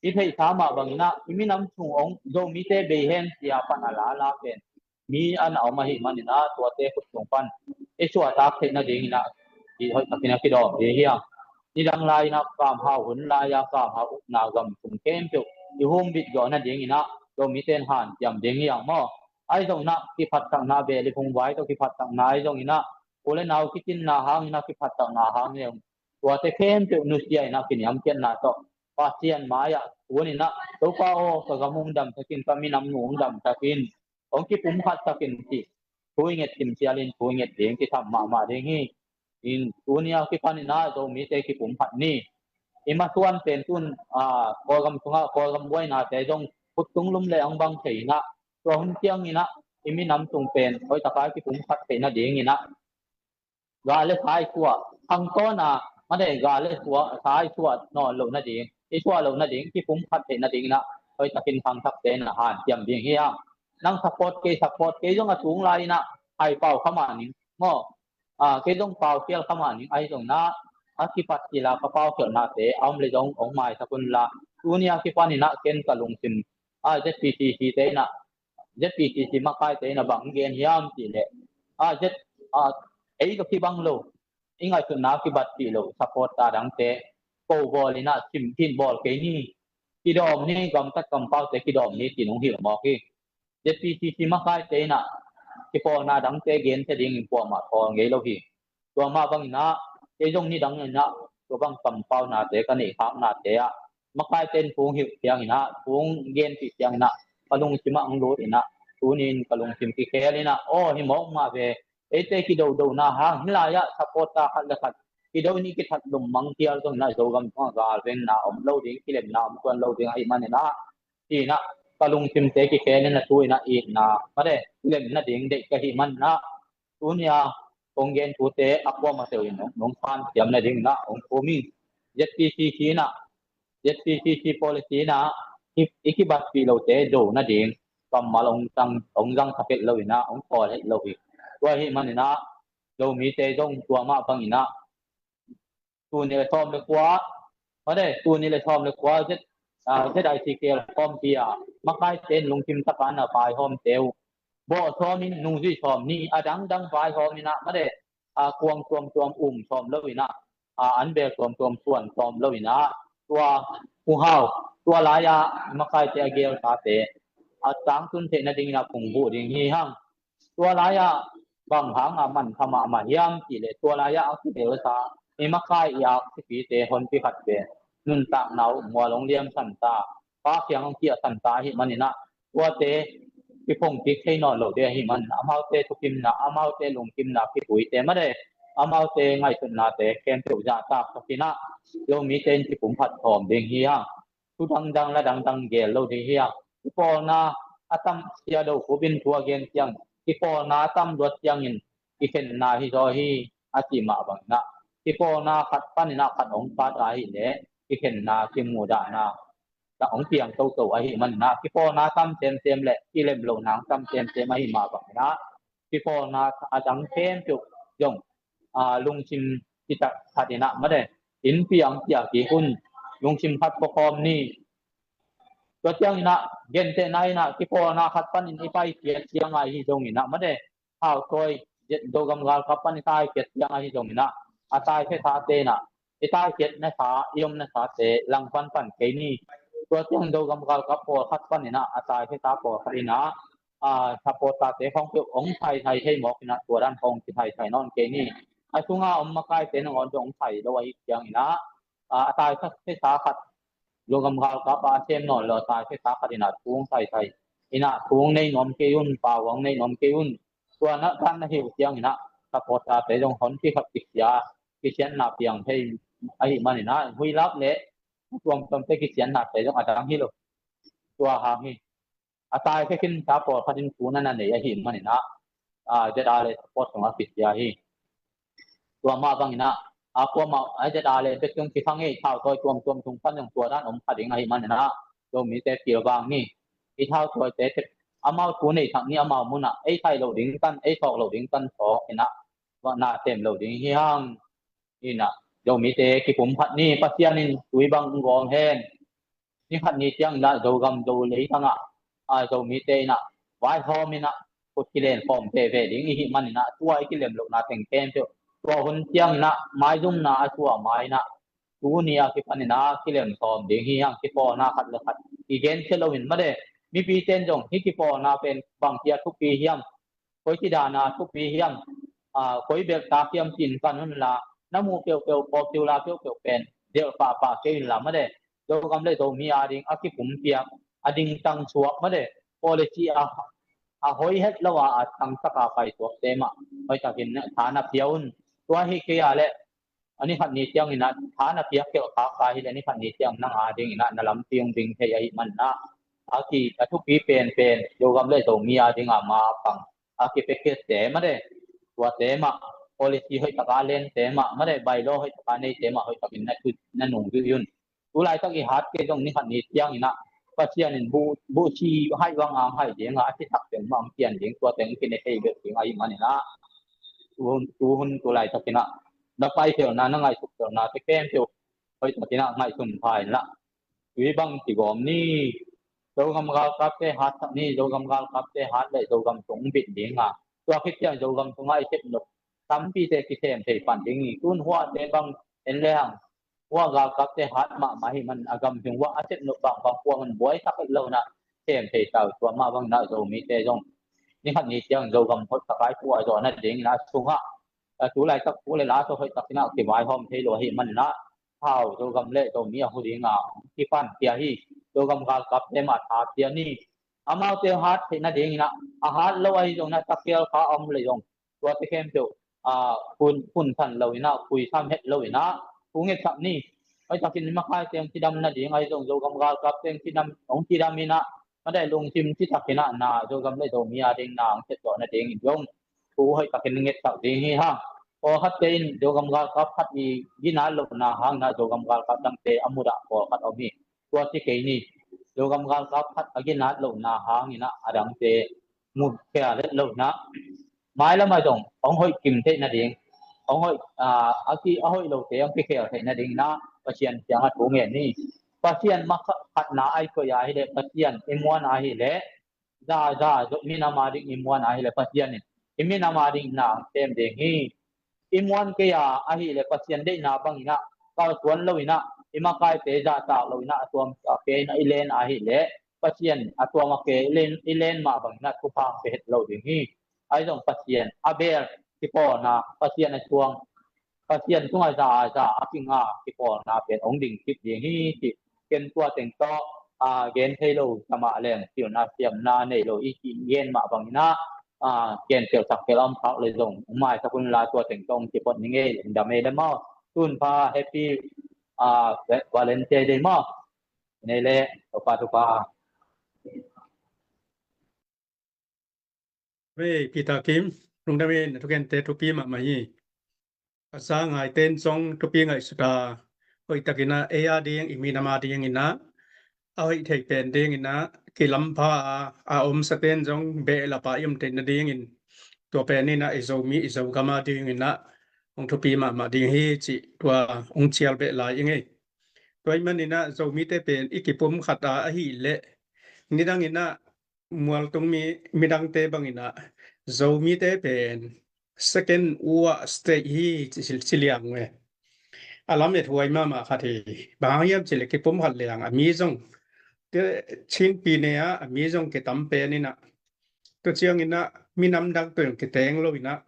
i theihsa mah bangin ah i minam sung hong Zomite bei hen cia pan a lala pen mi a na om ahih manin ah tuate khut sung pan i suahtak theih nadingin ah i hoih takin a kidawm ding hi a. Nidang lai in ah Kam Hau hun lai a Kam Hau upna gam sung khempeuh i humbit zawh nadingin ah Zomite in hanciam ding hi ang maw? Ahi zongin ah kiphatsakna, beh le phung vai tawh kiphatsakna ahi zongin ah u le nau kicinna hangin ah kiphatsakna hangin ah tuate khempeuh nusia in ah kiniamkhiatna tawh Pasian mai-ah kunin ah Topa aw, ka gam hong damsak in, ka minam nu hong damsak in, hong kipumkhatsak in cih thu i nget kimcial in thu i nget ding kisam mahmah ding hi. In tuni a kipan in ah Zomite kipumkhat ni. I masuan pen tun, ah, Kawlgam sungah Kawlgam buainate zong khut tung lum le ang bang thei in ah tua hun ciangin ah i minam tung pen hoih taka kipumkhat theih nadingin ah gal le sa i suah, khangtawn a mate gal le suah, sa i suah nawn loh nading, i suah loh nading kipumkhat theih nadingin ah hoih takin khangthakte in ah hanciam ding hi a. Nang support kei, support kei zong a tung lai in ah hai pau kha mah ning maw? Ah, kei zong pau khial kha mah ning ahi zongin ah a kipat kila ka pau khialhnate a om le zong hong maisak un la. Tuni a kipan in ah ken ka lungsim, ah, Z P C C te in ah, Z P C C makaite in ah bang gen hiam cih leh, ah, Z, ah, ei ka kibang lo, i ngaihsutna kibatpih lo support ta dangte ko bawl in ah sim khin bawl kei ni. kidawm ni, gamtat kampaute kidawm ni, ci-in hong hilh mawk hi. ZPCC makaite in ah kipawlna dangte gente dingin kuamah thawl ngei lo hi. Tua mah bangin ah kei zong nidang in ah tua bang kampaunate ka neih khaknate ah makaite in thu hong hilh ciangin ah, thu hong genpih ciangin ah ka lungsim ah hong lut in ah, tuni-in ka lungsim kikhel in ah, aw, hi mawk mah ve, eite kidodona hang hih lai-ah supporter khat le khat kido in i kithat lummang phial zongin ah Zogam sungah galvenna om lo ding, kilemna om tuan lo ding ahih manin ah, ci-in ah ka lungsimte kikhel in ah, tu-in ah itna, mate, kilemna ding deih ka hih manin ah, tuni-a kong gen thute a kuamah teuhin hong, hong phansiam nadingin ah hong thum hi. ZPCC in ah, ZPCC policy in ah i, i kibatpih lote do nading kammal hong zang, hong zang kha het lo in ah hong thawl het lo hi. Tua ahih manin ah Zomite zong tua mah bangin ah, tul nih le sawm le kua, mate, tul nih le sawm le kua Z, ah, ZICKL kawmpi ah makaite in lungkim takin a vaihawmte uh bawh sawmin nungzui sawm ni, a dangdang vaihawm in ah, mate, ah, kuang tuamtuam um sawm lo in ah, ah, an bel tuamtuam suan sawm lo in ah, tua Pu Hau, tua lai-ah makaite a gelsate a tangtun theih nadingin ah phungvuh ding hi hang. Tua lai-ah bang hanga manpha mahmah hiam cih leh, tua lai-ah a kidelsa i makai i aksipite honpi khat pen nuntakna uh mual hong liamsan ta, Pa kiang hong kiahsan ta ahih manin ah, tuate kiphongkik thei nawn lo ding ahih manin ah, amaute thukimna, amaute lungkimna kipuite, mate, amaute ngaihsutnate khempeuh zahtak takin ah Zomite in kipumkhat sawm ding hi hang. Thu dangdang, la dangdang gel lo ding hi hang. Kipawlna a tam, Sia Do Khup in thu a gen ciang, kipawlna a tam luat ciangin kikhenna hi zaw hi, a cih mah bangin ah, kipawlna khat panin ah khat hong pat ahih leh kikhenna, kimudahna hong piang toto ahih manin ah, kipawlna tam semsem le kilem lohna tam semsem ahih mah bangin ah, kipawlna a dang khempeuh zong, ah, lungsim kitak khat in ah, mate, innpi ah hong piak kik un, lungsim khat pua khawm ni. Tua ciangin ah, gentehna in ah, kipawlna khat panin i paikhiat ciang ahi zongin ah, mate, Hau Tawi, Zogam galkap pan i taikhiat ciang ahi zongin ah, a taikhiat sate in ah, i taikhiatna sa, i omna sate langpan pan kei ni. Tua ciang Zogam galkap pawlkhat panin ah, a taikhiat sa pawlkhat in ah, ah, supporter-te khawng peuh hong thai thai thei mawk in ah, tua dan khawng kithai thai nawn kei ni. A sunga om makaite nangawn zong hong thai lo ahih ciangin ah, ah, a taikhiat sa khat, Zogam galkap ah a sem nawn lo a taikhiat sa khat in ah thu hong thai thai in ah, thu hong nei nuam kei un, pau hong nei nuam kei un. Tua na, dan na hilh ciangin ah, supporter-te zong honpi khat kisia, kisiatna piang thei ahih manin ah, huilap le tuamtuamte kisiatnate zong a dang hi lo. Tua hang hi. A taikhiat khin sa pawlkhat in thu na na nei ahih manin ah, ah, ZRA le support sungah kisia hi. Tua mah bangin ah, a kuamah, a ZRA le bek tung kithang ei, Hau Tawi tuamtuam tung pan zong tua dan om kha ding ahih manin ah, Zomite pilvang ni. I Hau Tawite, amau thu nei thak ni, amau mun ah ei thai lo ding tan, ei thawk lo ding tan thawk in ah, na sem lo ding hi hang. In ah, Zomite kipumkhat ni, Pasian in tui bang gawm hen. Ni khat ni ciangin ah Zogam Zo leitang ah, ah, Zomite in ah vaihawm in ah khut kilen khawm veve ding i hih manin ah, tua i kilem lohna teng khempeuh, tua hun ciangin ah maizumna a suah ma in ah, tuni a kipanin ah kilem sawm ding hi hang. Kipawlna khat le khat kigen sia loin, mate, mipite in zong hih kipawlna pen bangci a thupi hiam, koi ci dan a thupi hiam, ah, koi bel tak hiam ci-in kan un la, na muh peuhpeuh, popular peuhpeuh pen delh pahpah kei un la, mate, Zogam le Zomi ading a kipumpiak, a dingtang suak, mate, policy a, a hoi het lo a, a tangtak a paisuakte mah hoihtakin tha na pia un. Tua hi kei a leh, a ni khat ni ciangin ah tha na piak kei khak ta hi leh, ni khat ni ciang nang adingin ah na lampi hong ding thei ahih manin ah, a ki, a thupi penpen Zogam le Zomi ading a ma a pang, a ki package-te, mate, tuate mah, policy hoihtak a lente mah, mate, bylaw hoihtak a neite mah hoihtakin na thu, na nungzui un. Tu laitak i hat kei zong ni khat ni ciangin ah, Pasian in bu, buhsi haih bang a hong haih ding a, a si thak teng mah hong pian ding, tua teng hong kine thei bek ding ahih manin ah, tu hun, tu hun tu laitakin ah, na paikhiatna, na ngaihsukhiatnate khempeuh hoihtakin ah ngaihsun pha in la, tui bang kigawm ni. Zogam galkapte hat sak ni, Zogam galkapte hat leh Zogam sung bit ding a, tua khit ciang Zogam sungah i sep nop tampite kisem thei pan ding hi. Tun huahte bang en le hang, Ua galkapte hat mahmah hi man a gam hing ua a set nop bangbang kuang an buai tak lo na sem thei tau tua mah bang na Zomite zong ni khat ni tiang Zogam hot takai tua zaw na ding na sungah a tu lai tak tu le la so hoi tak na kibai hom thei lo hi man na hau Zogam le Zomi a hu ding a kipan tia hi. Zogam galkapte mah tha tia ni. Amaute hat theih na ding na a hat lo ahi zong na takial kha om le zong tuate khempeuh a, hun, hun than lo ina, pui sam het lo ina, hu ngetsak ni. Hoi takin makaite hong kidam nading ahi zong Zogam galkapte hong kidam, hong kidam ina, madai lungsim citak ina na Zogam le Zomi a ding na hong set zawh nading in zong hu hoi takin ngetsak ding hi hang. Pawlkhatte in Zogam galkap khat i ginat lohna hang na Zogam galkap dangte a mudah pawlkhat om hi. Tua ci kei ni. Zogam galkap khat a ginat lohna hang ina a dangte mu khia let lo na. Mailam a zong hong hoih kim theih nading, hong hoih, a, a ki, a hoih lote hong kikhel theih nading na Pasian kiangah thu ngen ni. Pasian mah khatna ai koih a hi leh, Pasian i muan a hi leh, za, za, zot minam a ding i muan a hi leh, Pasian in i minam a ding na sem ding hi. I muan kei a ahi leh Pasian deihna bang ina kalsuan lo ina i makaite zahtak lo ina a tuam a kei ina i len a hi leh Pasian a tuam a kei i len, i len mah bang ina thupha pe het lo ding hi. Ahi zong Pasian a bel kipawlna, Pasian a suang, Pasian tungah za, za a kinga kipawlna pen hong ding kip ding hi ci. Ken tua teng tawh, a, gen thei lo, tamah leng pilna siamna nei lo i ci gen mah bang ina, a, gen tel sak tel om phak le zong maisak un la tua teng tawh hong ci phot ni ngei. Lungdam ei le maw. Tun pha happy, a, Valentine Day maw. Nei le, topa, topa. Vei, Peter Kim, lungdam ei, na thugente thupi mahmah hi. A za ngaite in zong thupi ngaihsut a, hoih takin a, ei a ding, i minam a ding ina, a hoih thei pen ding ina, kilampha a, a omsate in zong behlap a i om theih nadingin, tua pen ina, i Zomi, i Zogam a ding ina, hong thupi mahmah ding hi cih, tua hong cial beh lai i ngei. Tua ahih man ina, Zomite pen i kipum khat a, ahi leh, nidang ina, mualtung mi, midangte bang ina, Zomite pen second worst state hi ci, ci, ci liang ve. A lamet huai mahmah khat hi. Bang hang hiam cih leh kipum khat liang a mi zong, te, Chin pi ne a, a mi zong kitam pen ina. Tua ciang ina, minam dang pen kiteng lo ina.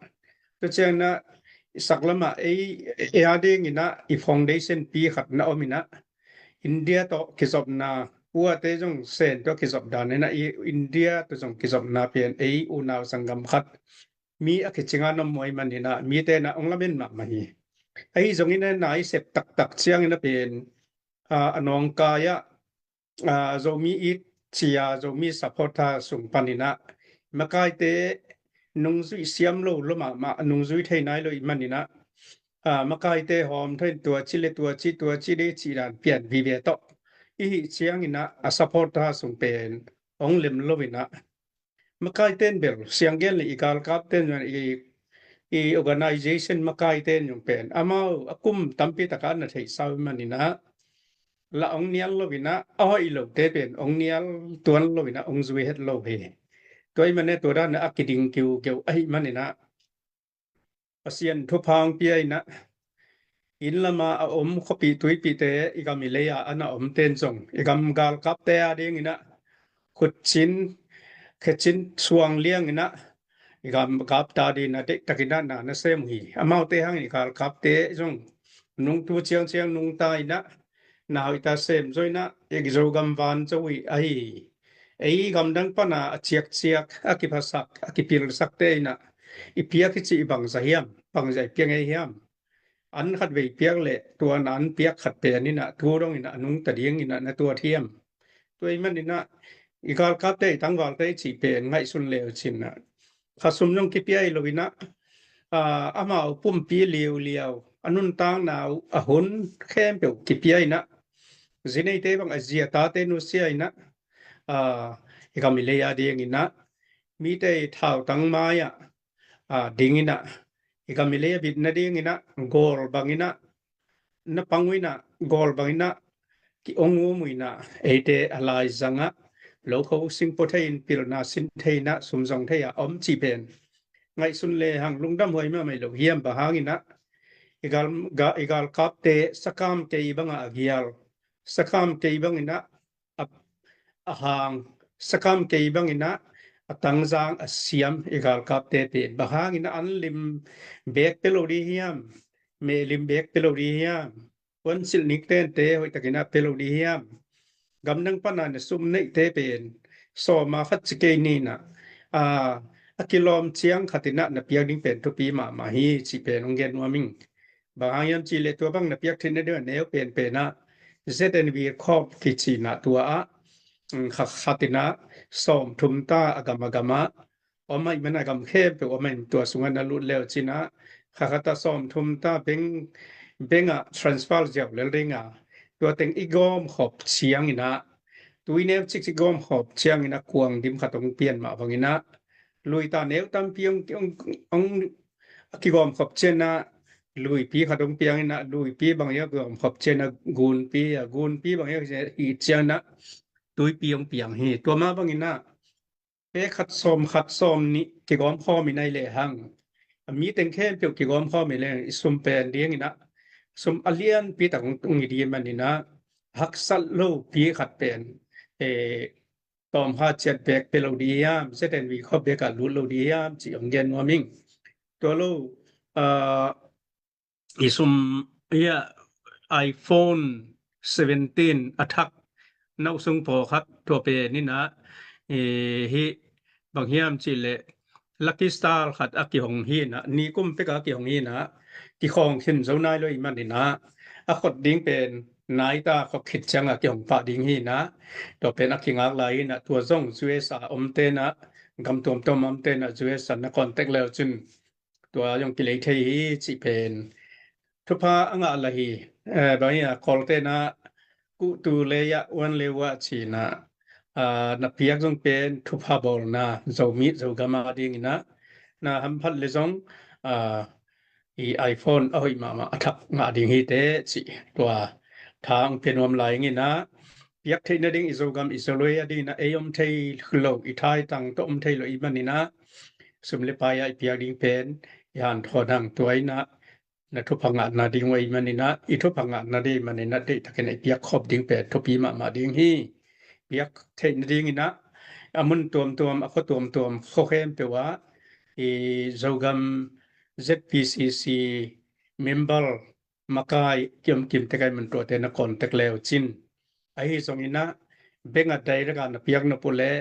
Tua ciang ina, i sak lam a ei, ei a ding ina, i foundation pi khat na om ina. India tawh kizopna, uate zong Sen tawh kizop dan ina, i India tawh zong kizopna pen ei unau sanggam khat mi a kicing a na om uh ahih man ina, mite na hong lamen mahmah hi. Ahi zong ina, na i sep taktak ciang ina pen, a, a nawngkai ah, a, Zomi it ci a, Zomi supporter sung pan ina, makaite nungzui siam lo, lo mahmah, nungzui thei nai lo ahih man ina, a, makaite hawm thawn tua ci le tua ci, tua ci le ci dan pian vive tawh i hih ciang ina, a supporter sung pen hong lem lo ina, makaite in bel, siang gen le i galkapte in i, i organization makaite in zong pen, amau a kum tampi taka na theihsa uh ahih man ina, la hong nial lo ina, a hoih lote pen hong nial tuan lo ina, hong zui het lo hi. Tua ahih man e, tua dan a kiding kiukeu ahih man ina, Pasian thupha hong pia ina, inn lam a a om khuapih tuipihte, i gam i lei a a na omte in zong, i gam galkapte a ding ina, khutcin, khecin suang liang ina, i gam galkapte a ding ina, deihtak ina na na sem uh hi. Amaute hang i galkapte zong, nung tu ciangciang nungta ina, na hoihtak sem zo ina, i Zogam van zo hi ahi. Ei gamdang pan a a ciakciak, a kiphasak, a kipilsakte ina, i piak i cih bangzah hiam, bangzah i piak ngei hiam. An khatvei piak le, tua na an piak khat pen ina, tu dong ina, a nungta ding ina, na tuat hiam. Tua ahih man ina, i galkapte, i tangvalte i cih pen ngaihsun le uh cin ina, khasum zong kipia hi lo ina, a, amau pumpi liuliau, a nuntakna uh, a hun khempeuh kipia ina, zi neite bang a zi a tate nusia ina, a, i gam i lei a ding ina, mite i thautang mai ah, a, ding ina, i gam i lei a bitna ding ina, gawl bang ina, na pang uh ina, gawl bang ina, ki-ong um uh ina, eite a laizang ah, lokho singpua thei in, pilna sin thei ina, sum zong thei a om cih pen ngaihsun le hang lungdam huai mahmah hi lo hiam, bang hang ina, i gal, ga, i galkapte sakam kei bangah a gial, sakam kei banginah a, a hang, sakam kei banginah a tangzang a siam i galkapte pen bang hanginah an lim beek pe lo dih hiam, meh lim beek pe lo dih hiam, puansilh nik tente hoihtakinah pe lo dih hiam? Gamdang pana na sum neihte pen sawma khat ci kei ninah a, a kilawm ciang khatinah na piak ding pen thupi mahmah hi cih pen hong gen nuam ing. Bang hang hiam cih leh tua bang na piak theihna ding a neu penpenah Z and V Corp kicinah tua ah kha khatinah sawmthum ta a gam a gamah om ahih mana gam khempeuh om ahih tua sungah na lut leu cinah kha khatah sawmthum ta beng, bengah transfer ziau lel dinga tua teng i gawm khop cianginah tui neu cikcik gawm khop cianginah kuang dim khat hong pian mah banginah lui ta neu tampi hong, hong, hong a kigawm khop cianah luipi khat hong pianginah luipi bang ia kigawm khop cianah gunpi a gunpi bang ia hih cianah tuipi hong piang hi. Tua mah banginah pe khat sawm khat sawm nih kigawm khawm i nai lehang a mi teng khempeuh kigawm khawm i lehang i sum pen dinginah sum a lianpi tak hong tung i dih maninah haksat lo pi khat pen e, tawm kha ciat bek pe lo dih hiam, Z and V Corp bek ah lut lo dih hiam cih hong gen nuam ing. Tua lo a, i sum ia iPhone seventeen a thak nauh sung pawlkhat tua pen inah e, hih bang hiam cih leh Lucky Star khat a kihong hinah nikum peka a kihong hinah kikhawng khin zo nai lo i maninah a khot ding pen naita khot khit cianga kihong pah ding hinah tua pen a kingak lai hinah tua zong U S A om tenah gam tuamtuam om tenah U S A na contact leu cin tua zong kilei thei hi cih pen thupha a ngah la hi. Bang hi a Kawlte na kuhtu lei ah uan leu ah cinah na piak zong pen thupha bawlna Zomi Zogam a dinginah na hamphat le zong i iPhone a hoih mahmah a thak ngah ding hi teh cih tua tha hong pia nuam lai inginah piak theih nading i Zogam i Zolei a dinginah ei om thei lo i thaitang tawh om thei lo i maninah sum le pai ah i piak ding pen i hanthawn hang tua inah na thupha ngahna ding uh ei maninah i thupha ngahna ding maninah deihtakin i piak khop ding pen thupi mahmah ding hi. Piak theih nadinginah a mun tuamtuam a khua tuamtuam khua khempeuh ah i Zogam Z P C C member makai kiom kim tekai mun tuate na contact leu cin ahi zonginah beng a direct a na piak nop uh leh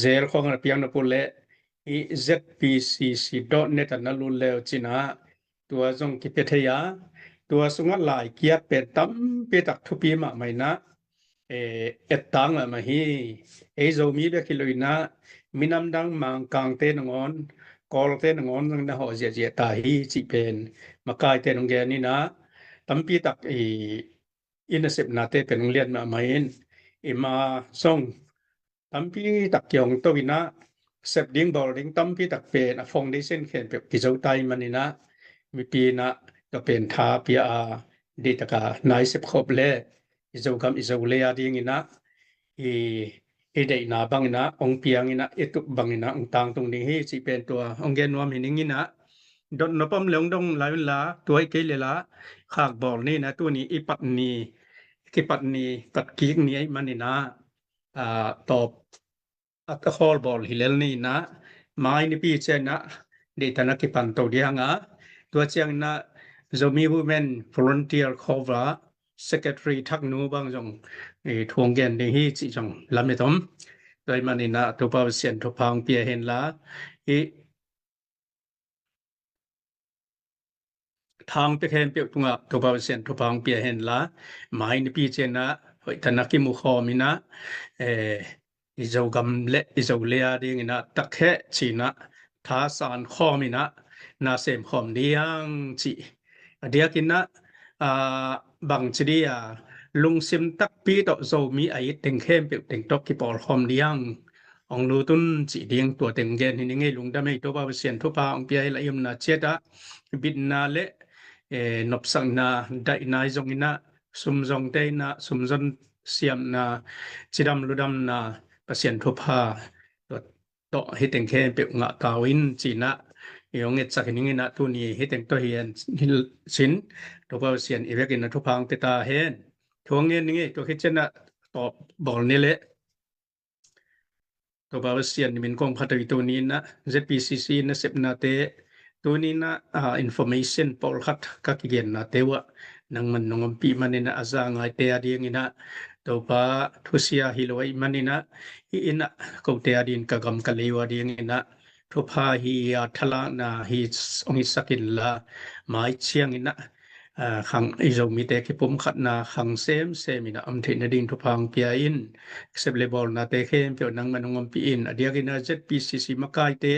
zel khawng a na piak nop uh leh i Z P C C dot net a na lut leu cinah tua zong kipia thei a tua sungah laikiat pen tampi tak thupi mahmah inah ettang mahmah hi. Ei Zomi bek hi lo inah minam dang Mangkangte nangawn Kawlte nangawn zong na hawh ziahziah ta hi cih pen makaite nong gen inah tampi tak i i nasepnate pen hong lian mahmah in i ma zong tampi tak kihong to inah sep ding bawl ding tampi tak pen a foundation khempeuh kizo ta i maninah mipi inah ka pen tha pia a deihtak a na i sep khop le i Zogam i Zolei a dinginah i i deihna banginah hong pianginah i tup banginah hong tangtung ding hi cih pen tua hong gen nuam hi ninginah dot nop om le hong dong lai unla tua i kei lela khak bawl ninah tuni i pat ni kipat ni pat kik ni aih maninah tawp a ka khawl bawl hi lel ninah mai nipi cianah deihtan a kipan to dihanga tua cianginah Zomi Women Volunteer Corps a secretary thaknu bang zong thu hong gen ding hi cih zong lamet om. Tua i maninah Topa Pasian thupha hong pia henla i thang pia khempeuh tungah Topa Pasian thupha hong pia henla mai nipi cianah hoihtan a kimu khawm inah i Zogam le i Zolei a dinginah takheh cinah thasan khawm inah na sem khawm diang cih a diakinah bangci dia lungsim takpi tawh Zomi a it teng khempeuh teng tawh kipawl khawm diang hong lut un cih ding tua teng gen hi ning ei. Lungdam ei. Topa Pasian thupha hong pia hi la i omna ciatah bitna le nopsakna daihna i zonginah sum zongte inah sum zon siamna cidam ludamna Pasian thupha tawh hi teng khempeuh ngah ta uh in cinah i hong etsak hi ning in ah, tuni hi teng tawh hi en sin, Topa Pasian i vekin a thupha hong pia ta hen. Thu hong ngen ning ei, tua khit ciang ah tawp bawl ni leh. Topa Pasian i min kong phat uh hi. Tuni in ah Z P C C nasepnate, tuni in ah, ah, information pawlkhat ka kigennate uh ah nangman nong ompih manin ah, a za ngaite a dingin ah, Topa, thusia hi lo ahih manin ah, hih in ah kote a dingin, ka gam ka lei uh a dingin ah thupha hi a, thalakna hi hong hisak inla, mai ciangin ah, ah, khang, i Zomite kipumkhatna khang semsem in ah om theih nading thupha hong pia in. Sep le bawlnate khempeuh nangman hong ompih in, a diakin ah Z P C C makaite,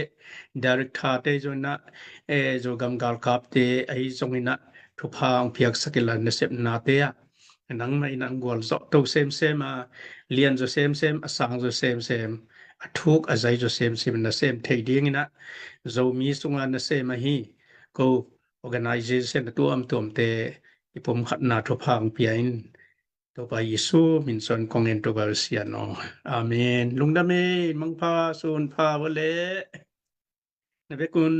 directorte zong in ah, eh, Zogam galkapte ahi zongin ah thupha hong piaksak inla, nasepnate ah nangmah in ah hong gualzawh to semsem a, lian zaw semsem, a sang zaw semsem, a thuk a zai zaw semsem nasem thei dingin ah, Zomi sungah nasem ahi ko organization a tuamtuamte kipumkhatna thupha hong pia in. Topa Jesu min suang kong ngen, Topa Pasian aw. Amen. Lungdam ei, mangpha, sunpha vua leh. Na vekun.